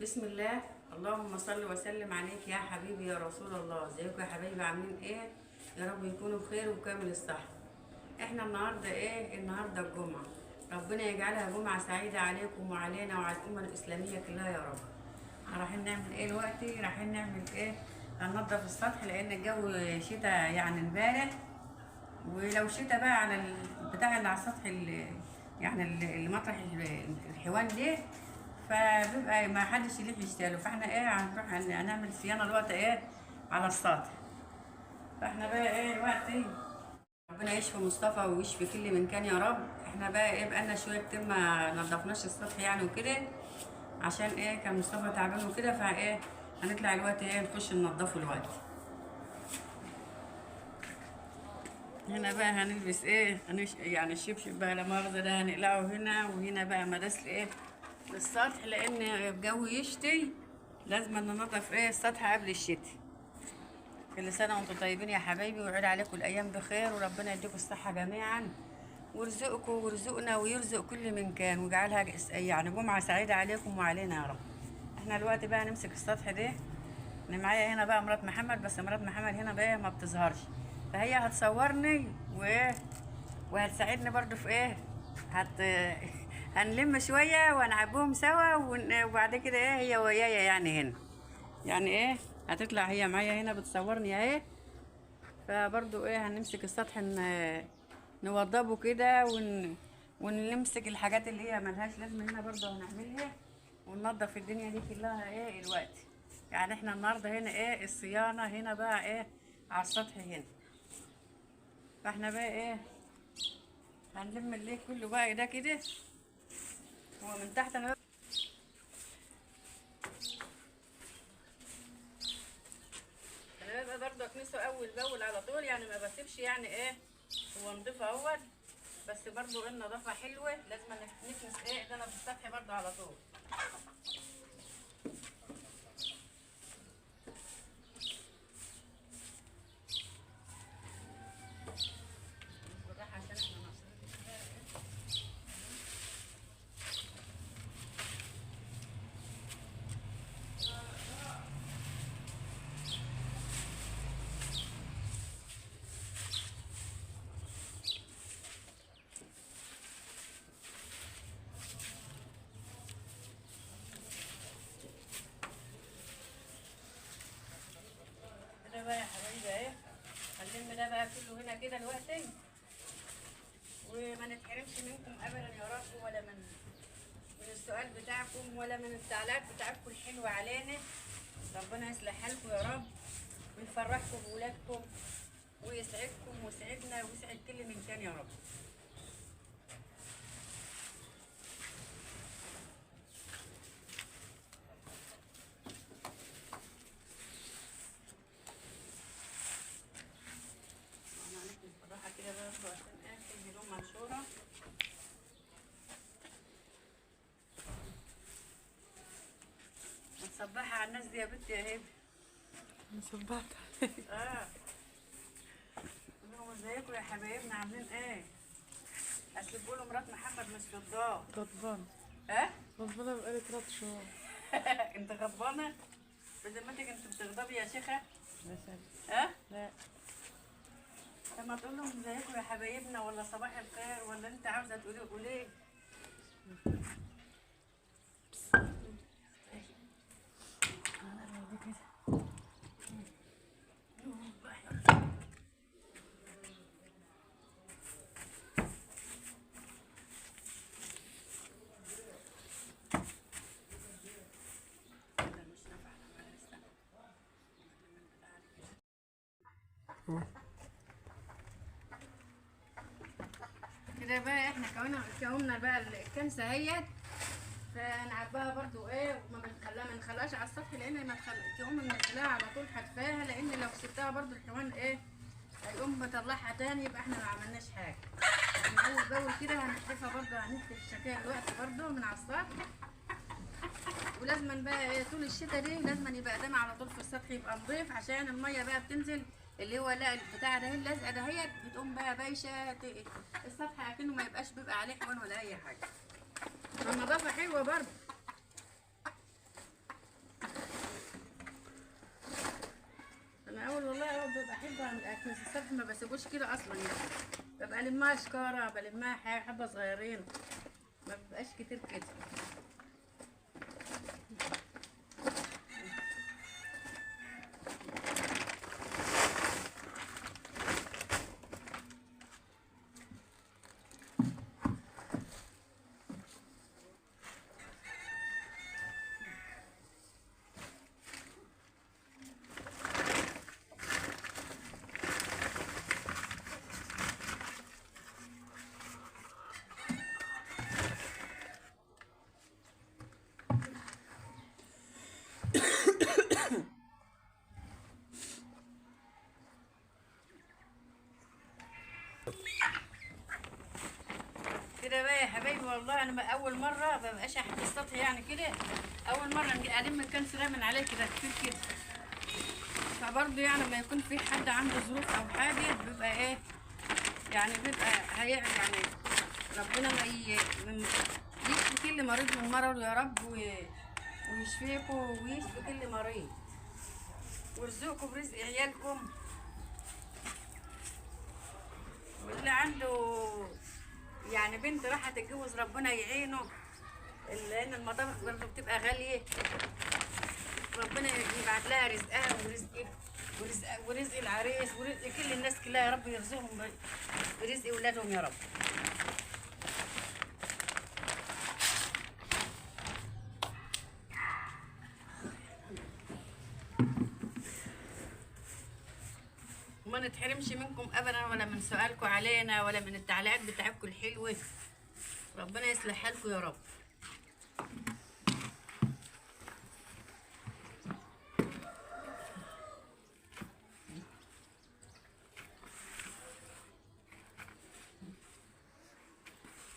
بسم الله، اللهم صل وسلم عليك يا حبيبي يا رسول الله. ازيكم يا حبايبي، عاملين ايه؟ يا رب يكونوا بخير وكامل الصحة. احنا النهارده ايه؟ النهارده الجمعة، ربنا يجعلها جمعه سعيدة عليكم وعلينا وعلى الامة الاسلامية كلها يا رب. رايحين نعمل ايه دلوقتي؟ رايحين نعمل ايه؟ هننضف السطح لان الجو شتاء يعني امبارح، ولو شتاء بقى على البتاع اللي على السطح اللي يعني اللي مطرح الحيوان ده، فبيبقى ما حدش يليح يشتغله. فاحنا ايه هنروح هنعمل صيانة الوقت ايه على السطح. فاحنا بقى ايه الوقت، ربنا يشفي مصطفى ويشفي كل من كان يا رب. احنا بقى ايه بقالنا شوية كتير ما نضفناش السطح يعني وكده، عشان ايه كان مصطفى تعبان وكده، فايه هنطلع الوقت ايه نخش ننضفه الوقت. هنا بقى هنلبس ايه يعني الشبشب بقى لا مؤاخذة ده هنقلعه هنا، وهنا بقى مداس ايه للسطح لان الجو يشتي، لازم ننضف ايه السطح قبل الشتي. كل سنة وانتم طيبين يا حبايبي، ويعود عليكم الايام بخير، وربنا يديكم الصحة جميعا ويرزقكم ويرزقنا ويرزق كل من كان، ويجعلها يعني جمعه سعيدة عليكم وعلينا يا رب. احنا دلوقتي بقى نمسك السطح ده. انا معايا هنا بقى مرات محمد، بس مرات محمد هنا بقى ما بتظهرش، فهي هتصورني وايه وهتساعدني برضو في ايه، هنلم شوية وهنعبهم سوا، وبعد كده ايه هي ويايا يعني هنا، يعني ايه هتطلع هي معايا هنا بتصورني اهي. فبرضو ايه هنمسك السطح نوضبه كده ونمسك الحاجات اللي هي ملهاش لازمه هنا برضو هنعملها، وننضف الدنيا دي كلها ايه الوقت. يعني احنا النهارده هنا ايه الصيانة هنا بقى ايه على السطح هنا. فاحنا بقى ايه هنلم الليل كله بقى ده كده، هو من تحت. انا ببقى برضه اكنسه اول باول على طول، يعني ما بسيبش يعني ايه هو نضيف اهوت، بس برضه ايه النضافه حلوة، لازم نكنس ايه ايدينا في السطح برضه على طول. بقى يا حبايبي ايه هنلم ده بقى كله هنا كده دلوقتي، وما نتحرمش منكم ابدا يا رب، ولا من السؤال بتاعكم ولا من التعليقات بتاعتكم الحلوة علينا. ربنا يصلح حالكم يا رب، ويفرحكم بولادكم ويسعدكم ويسعدنا ويسعد كل من كان يا رب. صباحة على الناس دي يا بنتي يا هبه. صبحت عليك. اه قول ازيكم يا حبايبنا، عاملين ايه؟ اصل بيقولوا مرات محمد مش في الدار. غضبانه. اه؟ غضبانه بقالي 3 شهور. انت غضبانه؟ بذمتك انت بتغضبي يا شيخه؟ لا. اه؟ لا. طب ما تقول لهم ازيكم يا حبايبنا، ولا صباح الخير، ولا انت عاوزه تقولي قولي. كده بقى احنا كوننا بقى الكنسه اهيت، فنعبها برضو ايه وما بنخليها ما نخليهاش على السطح، لان ما تقوم منزلاها على طول حتفاها، لان لو سبتها برضو الحيوان ايه هيقوم مطلعها تاني، يبقى احنا ما عملناش حاجة. احنا اول باول كده هنحذفها برضو، هنحذف الشكاير الوقت برضو من على السطح. ولازما بقى ايه طول الشتا دي لازما يبقى قدام على طول في السطح يبقى نضيف، عشان المية بقى بتنزل اللي هو لا البتاع ده اللزقه دهيت بتقوم بقى بايشه السطح اكنه ما يبقاش بيبقى عليه حيوان ولا اي حاجة. النظافة حلوة برضه. اكنس السطح ما بسيبوش كده اصلا يعني، ببقى لمها شكاره، بلمها حبه صغيرين، ما بيبقاش كتير كده. كده بقى يا حبايبي والله انا اول مرة مبقاش احط السطح يعني كده، اول مرة الم الكنس ده من عليه كده كتير كده. فبرضه يعني لما يكون في حد عنده ظروف او حاجة بيبقى ايه يعني، بيبقى هيعمل يعني ربنا ما يشفي كل مريض من مرضه يا رب، ويشفيكم ويشفي كل مريض، ويرزقكم برزق عيالكم. واللي عنده يعني بنت راح تتجوز ربنا يعينه، لان المطابخ برضه بتبقى غالية، ربنا يبعت لها رزقها ورزق ورزق العريس ورزق كل الناس كلها يا رب، يرزقهم برزق اولادهم يا رب. وما نتحرمش منكم ابدا، ولا من سؤالكم علينا، ولا من التعليقات بتاعتكم الحلوة. ربنا يصلح حالكم يا رب.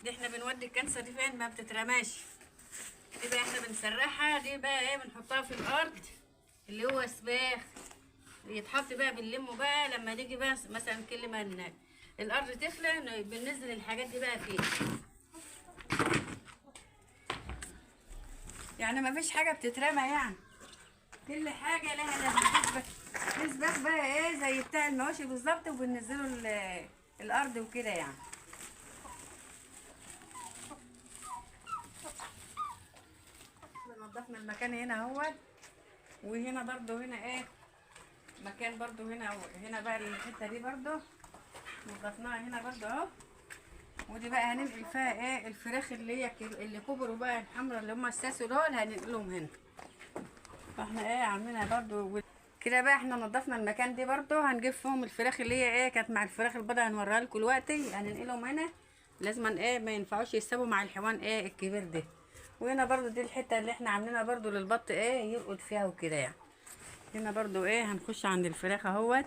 دي احنا بنودي الكنسه دي فين؟ ما بتترماش، دي بقى احنا بنسرحها، دي بقى ايه بنحطها في الارض اللي هو سباخ يتحط بقى، بنلمه بقى لما نيجي بقى مثلا كل ما الارض تخلى بننزل الحاجات دي بقى فيه. يعني ما فيش حاجة بتترمى يعني، كل حاجة لها لازمه. نسبخ بقى ايه زي بتاع المواشي بالظبط، وبننزله الارض وكده يعني. نضفنا المكان هنا اهوت، وهنا برضو هنا ايه مكان برضو هنا، هنا بقى الحتة دي برضو نضفناها هنا برضو اهو. ودي بقى هننقل فيها ايه الفراخ اللي هي اللي كبروا بقى الحمرا اللي هم الساسو دول هننقلهم هنا. فاحنا ايه عاملينها برضو كده بقى. احنا نضفنا المكان دي برضو هنجيب فيهم الفراخ اللي هي ايه كانت مع الفراخ البيضاء، هنوريها لكم دلوقتي. هننقلهم هنا، لازما ايه ما ينفعوش يسيبوا مع الحيوان ايه الكبير ده. وهنا برضو دي الحتة اللي احنا عاملينها برضو للبط ايه يرقد فيها وكده يعني. هنا برضو ايه هنخش عند الفراخ اهوت.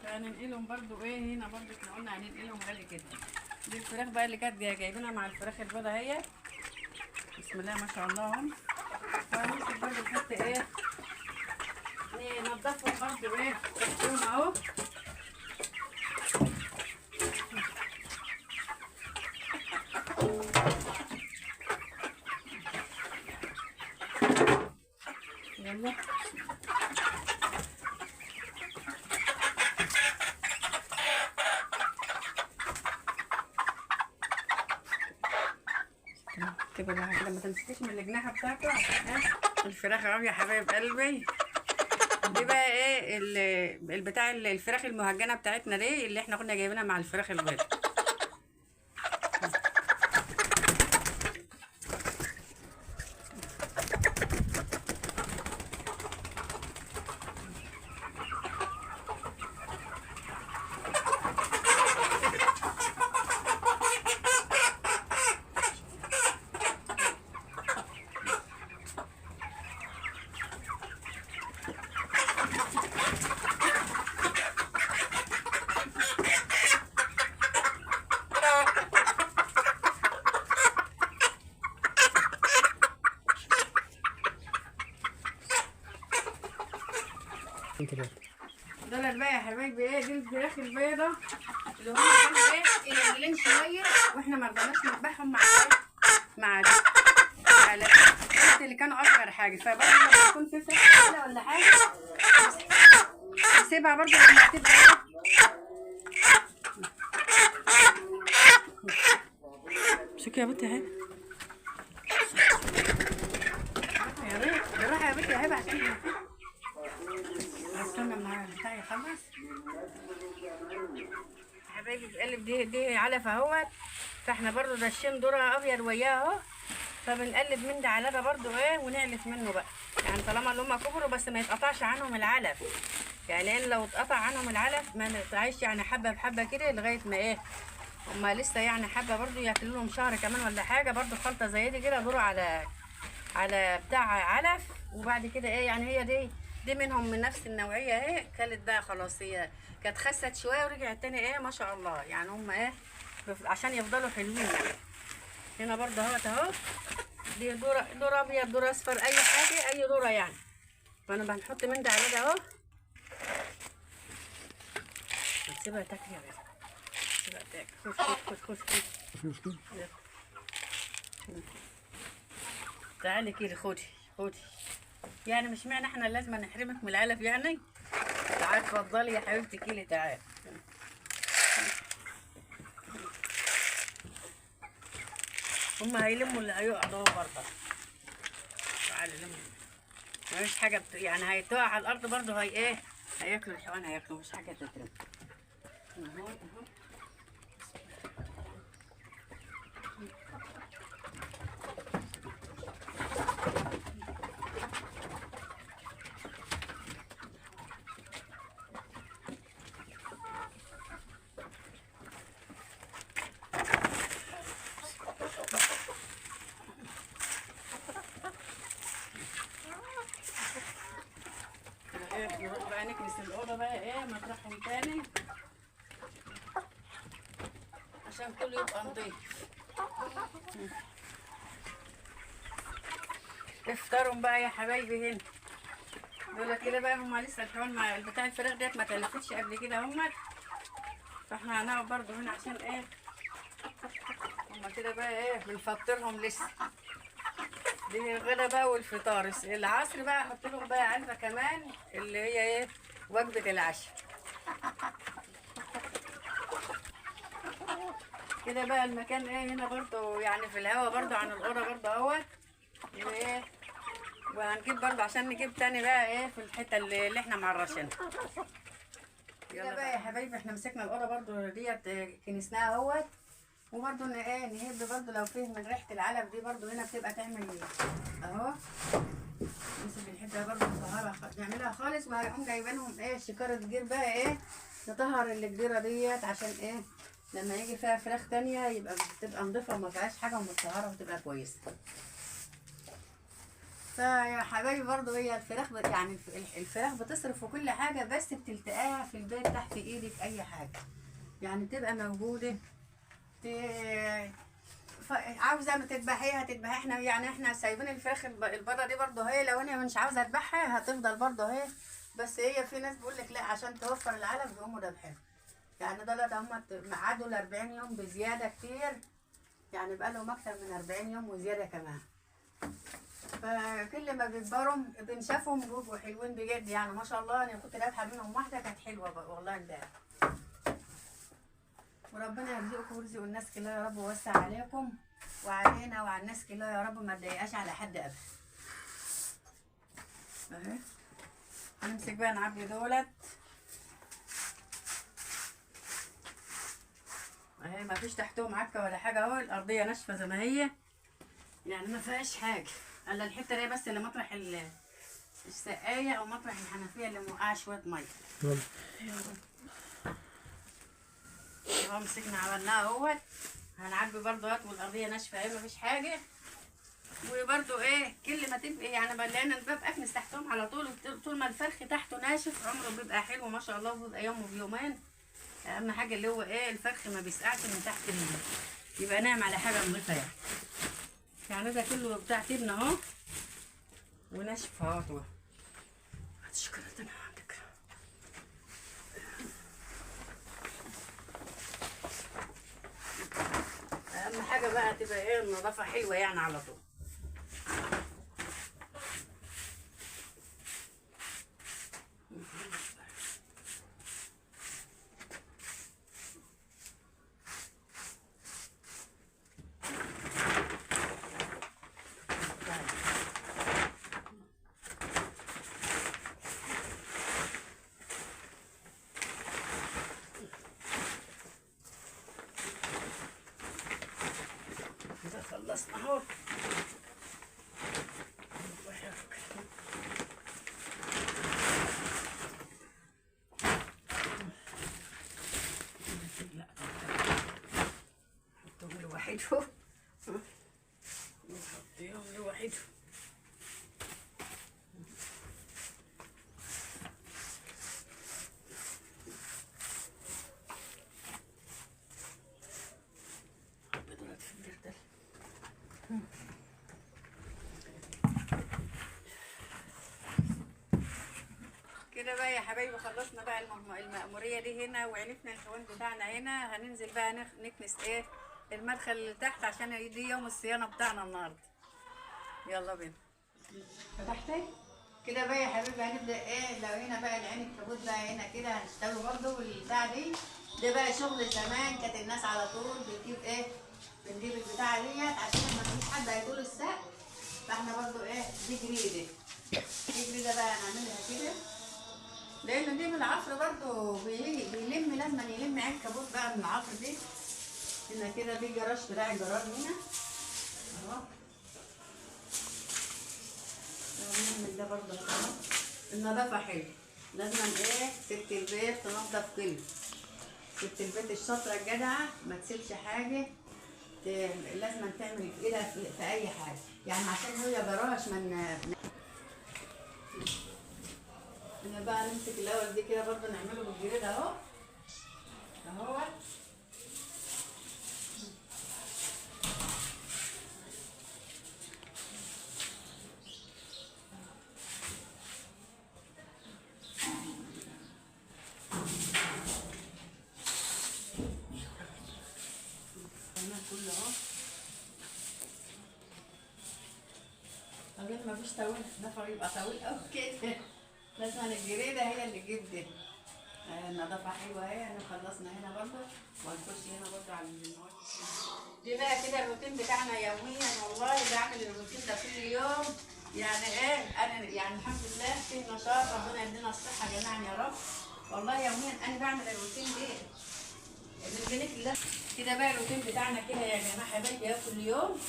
هننقلهم برضو ايه هنا برضو، احنا قلنا هننقلهم غالي كده. دي الفراخ بقى اللي كانت جايبينها مع الفراخ البيضاء اهي، بسم الله ما شاء الله اهم. وهنمسك برضو نحط ايه ننضفهم برضو ايه اهو. يلا كده بقى كده، ما تمسكيش من الجناحه بتاعته عشان الفراخ اهو يا حبايب قلبي. دي بقى ايه البتاع الفراخ المهجنه بتاعتنا دي اللي احنا كنا جايبينها مع الفراخ البيضاء. دول بقى يا حبايبي ايه دي الفراخ البيضة اللي هم كانوا ايه قليلين شوية، واحنا ما رضيناش نذبحهم مع مع اللي كانوا اصغر حاجة. حاجة. فبرضه لما يكون في فراخ كده ولا حاجة سيبها برضه لما تبقى امسكي يا بنتي اهي يا بنت، بالراحة يا بنتي يا هبه عشان استنى ما بتاعي يخلص. حبايبي بقلب دي علف اهوت، فاحنا برضو رشين ذره ابيض وياه اهو، فبنقلب من ده على ده برضو ايه ونعلف منه بقى. يعني طالما اللي هم كبروا بس ما يتقطعش عنهم العلف، يعني لان لو اتقطع عنهم العلف ما نقطعش يعني حبه بحبه كده لغاية ما ايه هما لسه يعني حبه برضو ياكلوا لهم شهر كمان ولا حاجة. برضو خلطه زي دي كده ذره على بتاع علف، وبعد كده ايه يعني هي دي منهم من نفس النوعية اهي، كلت بقى خلاص، هي كانت خست شوية ورجعت تاني ايه ما شاء الله. يعني هم ايه عشان يفضلوا حلوين يعني. هنا برضه اهوت اهو، دي ذره ابيض ذره اصفر اي حاجة اي ذره يعني. فانا بنحط من ده على ده اهو، نسيبها تاكل يا بنت، سيبها تاكل. خش خش خش خش تعالي كده، خدي خدي. يعني مش معنى احنا لازم نحرمك من العلف يعني. تعالي اتفضلي يا حبيبتي كيلي، تعالي. هما هيلموا اللي هيقعدوا برضه. تعالي لموا، مفيش حاجة يعني هيتقع على الارض برضه، هي ايه هياكلوا الحيوان، هياكلوا، مش حاجة تترمي. اهو اهو. نروح بقى نكنس الأوضة بقى ايه مطرحهم تاني عشان كله يبقى نضيف. افطرهم بقى يا حبايبي. هنا دول كده بقى هما لسه الحيوان مع البتاع الفراخ ديت ما تلفتش قبل كده هما، فاحنا هنقعد برضو هنا عشان ايه هما كده بقى ايه بنفطرهم لسه. دي الغدا بقى والفطار. العصر بقى احط لهم بقى علبة كمان اللي هي ايه وجبة العشاء. كده بقى المكان ايه هنا برضو يعني في الهوا برضو عن القرى برضو اهوت. وايه وهنجيب برضو عشان نجيب تاني بقى ايه في الحتة اللي احنا معرشينها. يلا بقى يا حبايبي احنا مسكنا القرى برضو ديت كنسناها اهوت، وبرضو ان ايه نهب برضو لو فيه من ريحه العلف دي برضو هنا بتبقى تعمل اهو. نمسك الحتة برضو نطهرها نعملها خالص. وهنقوم جايبينهم ايه شكاره جير بقى ايه نطهر الجديره ديت عشان ايه لما يجي فيها فراخ تانية يبقى بتبقى نضيفه وما فيهاش حاجة ومتطهره وتبقى كويسة. فيا حبايبي برضو هي الفراخ يعني الفراخ بتصرف وكل حاجة، بس بتلتقاها في البيت تحت ايدك اي حاجة يعني بتبقى موجودة. عاوزه ما تذبحيها تذبحيها. احنا يعني احنا سايبين الفراخ البرة دي برضه هي لو انا مش عاوزه اذبحها هتفضل برضه هي، بس هي في ناس بيقول لك لا عشان توفر العلف بيقوموا ذابحينها. يعني دولت هم قعدوا ال 40 يوم بزيادة كتير، يعني بقى لهم اكتر من 40 يوم وزيادة كمان. فكل ما بيكبروا بنشافهم بيبقوا حلوين بجد يعني ما شاء الله. انا كنت ذابحه منهم واحدة كانت حلوة والله امبارح. وربنا يرزقكم ويرزق الناس كلها يا رب، ويوسع عليكم وعلينا وعلى الناس كلها يا رب، ما تضايقاش على حد ابدا. اهي هنمسك بقى نعبي دولت اهي، ما فيش تحتهم عكه ولا حاجة اهو، الارضية ناشفة زي ما هي يعني ما فيهاش حاجة الا الحتة دي بس اللي مطرح السقاية او مطرح الحنفية اللي موقعه شوية مية. يلا اهو مسكنا عملناها اهوت. هنعبي برضو اهوت والارضيه ناشفة اهي مفيش حاجة. وبرضو ايه كل ما تبقي يعني بلينا الباب اكنس تحتهم على طول، طول ما الفرخ تحته ناشف عمره بيبقى حلو ما شاء الله، وبيبقى يوم وبيومين. اهم حاجة اللي هو ايه الفرخ ما بيسقعش من تحت، يبقى نايم على حاجة نظيفة يعني. يعني ده كله بتاع تبن اهو وناشف اهوت. هات الشوكولاتة انا عندك. اهم حاجة بقى تبقى ايه النظافة حلوة يعني على طول. لوحدهم، نغطيهم لوحدهم. كده بقى يا حبايبي خلصنا بقى المأمورية دي هنا، وعرفنا الحوان بتاعنا هنا. هننزل بقى نكنس ايه المدخل اللي تحت عشان دي يوم الصيانة بتاعنا النهارده. يلا بينا. فتحتي كده بقى يا حبايبي. هنبدأ ايه لو هنا بقى العين الكابوت بقى هنا كده هنشتغل برضه والبتاع دي. ده بقى شغل زمان، كانت الناس على طول بتجيب ايه، بنجيب البتاعة ديت عشان ما فيش حد هيطول السقف. فاحنا برضه ايه دي جريدة، دي جريدة بقى هنعملها كده، لان دي من العفر برضه بيلم، لازم يلم عين كابوت بقى من العفر دي. هنا كده دي جراج بتاع الجرار هنا اهو، نعمل ده برضه اهو. النظافة حلوة، لازم ايه ست البيت تنظف كله. ست البيت الشاطره الجدعه ما تسيبش حاجة، لازم تعمل كده في اي حاجة يعني، عشان هي جراج من انا بقى نمسك الاول دي كده برضه نعمله بالجريد اهو اهو. كله اهو. طب ما فيش طاويل، نفر يبقى طويل قوي كده، لازم الجريدة هي اللي تجيب دي. النظافة حلوة اهي. احنا خلصنا هنا برضه، وهنخش هنا برضه على المواد دي بقى كده. الروتين بتاعنا يوميا والله بعمل الروتين ده كل يوم يعني ايه. انا يعني الحمد لله في نشاط، ربنا يدينا الصحة جميعا يا رب. والله يوميا انا بعمل الروتين دي اللي ده كده بقى. الروتين بتاعنا كده يا جماعة حبايبي كل يوم.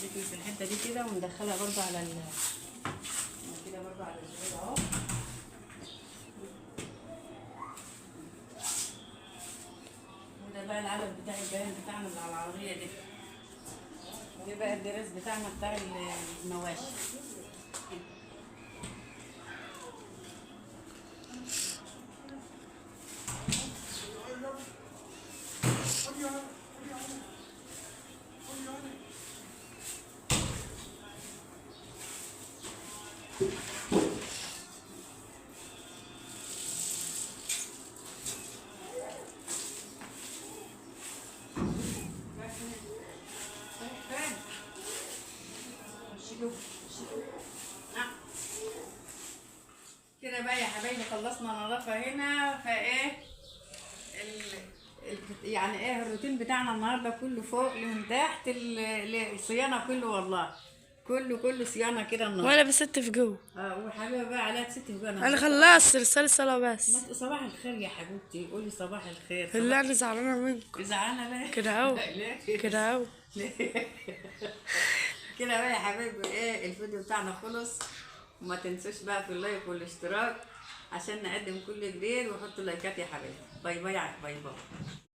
نكنس الحتة دي كده وندخلها برضو على كده برضو على الزبدة اهو. وده بقى العلب بتاع الجبن بتاعنا اللي على العربية دي. وده بقى الدرس بتاعنا بتاع المواشي. كده بقى يا حبايبي خلصنا نظافة هنا. فايه يعني ايه الروتين بتاعنا النهارده كله فوق لمن تحت، الصيانة كله والله كله صيانة كده النهارده. وانا بستف جوه. وحبيبه بقى عليها تستف جوه. انا خلصت رسالة الصلاة بس. صباح الخير يا حبيبتي، قولي صباح الخير. لا انا زعلانة منكم. زعلانة ليه؟ كده اهو كده اهو كده بقى يا حبايبي ايه الفيديو بتاعنا خلص، وما تنسوش بقى في ال like والاشتراك عشان نقدم كل جديد، وحطوا لايكات يا حبايبي. bye bye bye bye.